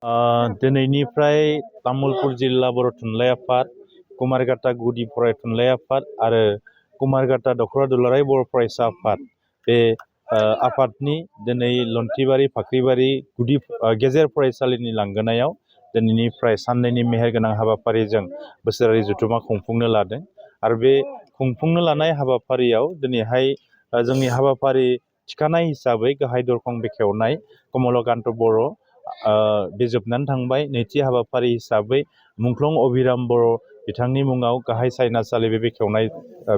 दिनैनिफ्राय तामुलपुर जिल्ला बर' थुनलाइ आफाद, कुमारघाटा गुदि फरायथुनलाइ आफाद आरो कुमारघाटा दख'रा दुलाराय बर' फरायसा आफाद बे आफादनि दिनै लन्थिबारि फाख्रिबारि गेजेर फरायसालिनि लांगोनायाव दिनैनिफ्राय साननैनि मेहेरगोनां हाबाफारिजों बोसोरारि जथुम्मा खुंफुंनो लादों। आरो बे खुंफुंनो लानाय हाबाफारियाव दिनैहाय जोंनि हाबाफारि थिखानाय हिसाबै गाहाय दरखं बेखेवनाय कमलकान्त बर' बे जोबनानै थांबाय। नैथि हाबाफारि हिसाबै मुंख्लं अभिराम बर' बिथांनि मुङाव गाहाय सायनासालि बे बेखेवनाय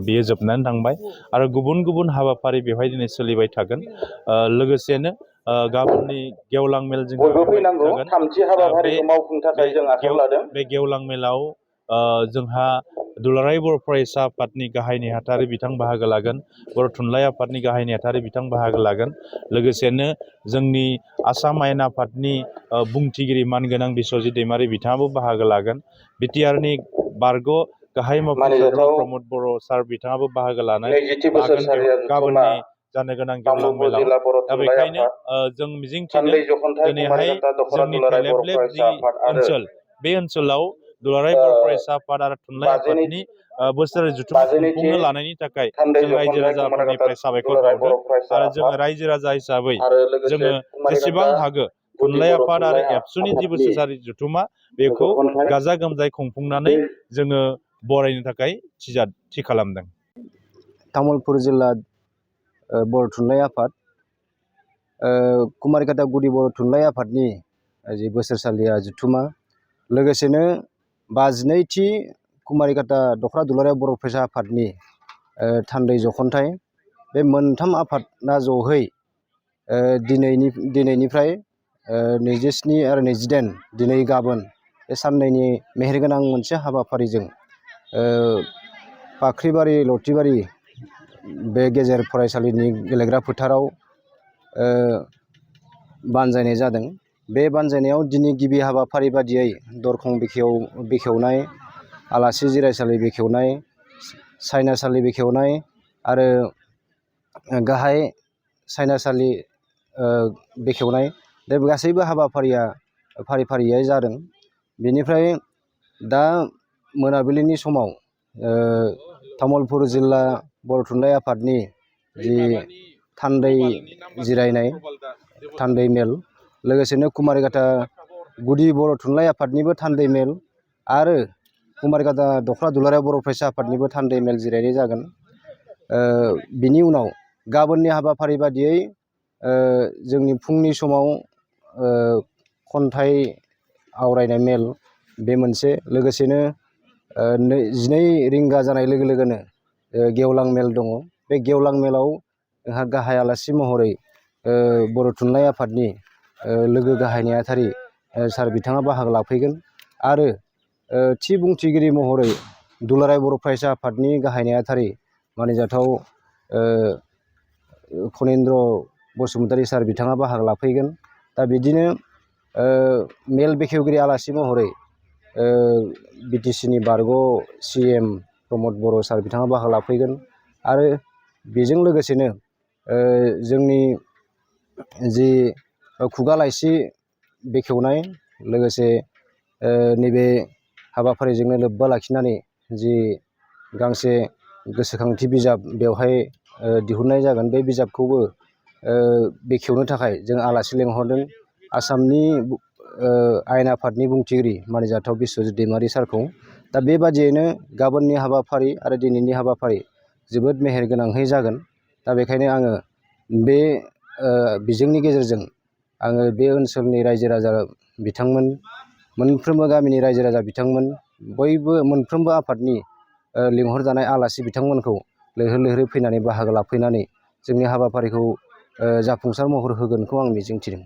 बेयो जोबनानै थांबाय। आरो गुबुन गुबुन हाबाफारि बेवहाय दिनै सोलिबाय थागोन। लोगोसेनो गाबोननि गेवलां मेल बे गेवलां मेलाव जोंहा दुलाराय बर' फरायसा आफादनि गाहाय नेहाथारि बिथां बाहागो लागोन, बर' थुनलाइ आफादनि गाहाय नेहाथारि बिथां बाहागो लागोन। लोगोसेनो जोंनि आसाम आयेन आफादनि बुंथिगिरि मानगोनां बिस्वजित दैमारि बिथाङाबो बाहागो लागोन। बिटिआरनि बारग' गाहाय मावफुंसार प्रमद बर' सार बिथाङाबो बाहागो लागोन गाबोननि जानो गोनां गेवलां मेलाव। दा बेखायनो जों मिजिंथिदों दिनैहाय जोंनि थेलेबलेब जि ओनसोल, बे ओनसोलाव दुलाराय बर' फरायसा आफाद आरो थुनलाइ आफादनि बोसोरारि जथुम्मा खुंफुंनो लानायनि थाखाय जों रायजो राजाफोरनिफ्राय साबायखर बावदों। आरो जोङो रायजो राजा हिसाबै जोङो जेसेबां हागौ थुनलाइ आफाद आरो एबसुनि जि बोसोरारि जथुम्मा बेखौ गाजा गोमजायै खुंफुंनानै जोङो बरायनो थाखाय थि खालामदों। तामुलपुर जिल्ला बर' थुनलाइ आफाद, कुमारघाटा गुदि बर' थुनलाइ आफादनि जि बोसोरसालिया जथुम्मा, लोगोसेनो 52थि कुमारघाटा दख'रा दुलाराय बर' फरायसा आफादनि थान्दै जख'न्थाइ, बे मोनथाम आफादना जहै दिनैनिफ्राय 27 आरो 28 दिनै गाबोन बे साननैनि मेहेरगोनां मोनसे हाबाफारिजों फाख्रिबारि लथिबारि बे गेजेर फरायसालिनि गेलेग्रा फोथाराव बानजायनाय जादों। बे बानजायनायाव दिनै गिबि हाबाफारि बादियै दरखं बेखेवनाय, आलासि जिरायसालि बेखेवनाय, सायनासालि बेखेवनाय आरो गाहाय सायनासालि बेखेवनाय, बे गासैबो हाबाफारिया फारि फारियै जादों। बेनिफ्राय दा मोनाबिलिनि समाव तामुलपुर जिल्ला बर' थुनलाइ आफादनि जि थान्दै जिरायनाय, थान्दै मेल, लोगोसेनो कुमारघाटा गुदि बर' थुनलाइ आफादनिबो थान्दै मेल आरो कुमारघाटा दख'रा दुलाराय बर' फरायसा आफादनिबो थान्दै मेल जिरायनाय जागोन। बिनि उनाव गाबोननि हाबाफारि बादियै जोंनि फुंनि समाव खन्थाइ आवरायनाय मेल बे मोनसे, लोगोसेनो 12 रिंगा जानाय लोगो लोगोनो गेवलां मेल दङ। बे गेवलां मेलाव जोंहा गाहाय आलासि महरै बर' थुनलाइ आफादनि लोगो गाहाय नेहाथारि सार बिथाङा बाहागो लाफैगोन आरो थि बुंथिगिरि महरै दुलाराय बर' फरायसा आफादनि गाहाय नेहाथारि मानिजाथाव खनिन्द्र बसुमतारी सार बिथाङा बाहागो लाफैगोन। दा बिदिनो मेल बेखेवगिरि आलासि महरै बिटिसिनि बारग' CM प्रमद बर' सार बिथाङा बाहागो लाफैगोन आरो बेजों लोगोसेनो जोंनि जि खुगा लाइसि बेखेवनाय, लोगोसे नैबे हाबाफारिजोंनो लोब्बा लाखिनानै जि गांसे गोसोखांथि बिजाब बेवहाय दिहुननाय जागोन, बे बिजाबखौबो बेखेवनो थाखाय जों आलासि लेंहरदों आसामनि आयेन आफादनि बुंथिगिरि मानिजाथाव बिस्वजित दैमारि सारखौ। दा बेबादियैनो गाबोननि हाबाफारि आरो दिनैनि हाबाफारि जोबोद मेहेरगोनांहै जागोन। दा बेखायनो आङो बे बिजोंनि गेजेरजों आङो बे ओनसोलनि रायजो राजा बिथांमोन, मोनफ्रोमबो गामिनि रायजो राजा बिथांमोन, बयबो मोनफ्रोमबो आफादनि लिंहरजानाय आलासि बिथांमोनखौ लैहोर लैहोरै फैनानै बाहागो लाफैनानै जोंनि हाबाफारिखौ जाफुंसार महर होगोनखौ आं मिजिंथिदों।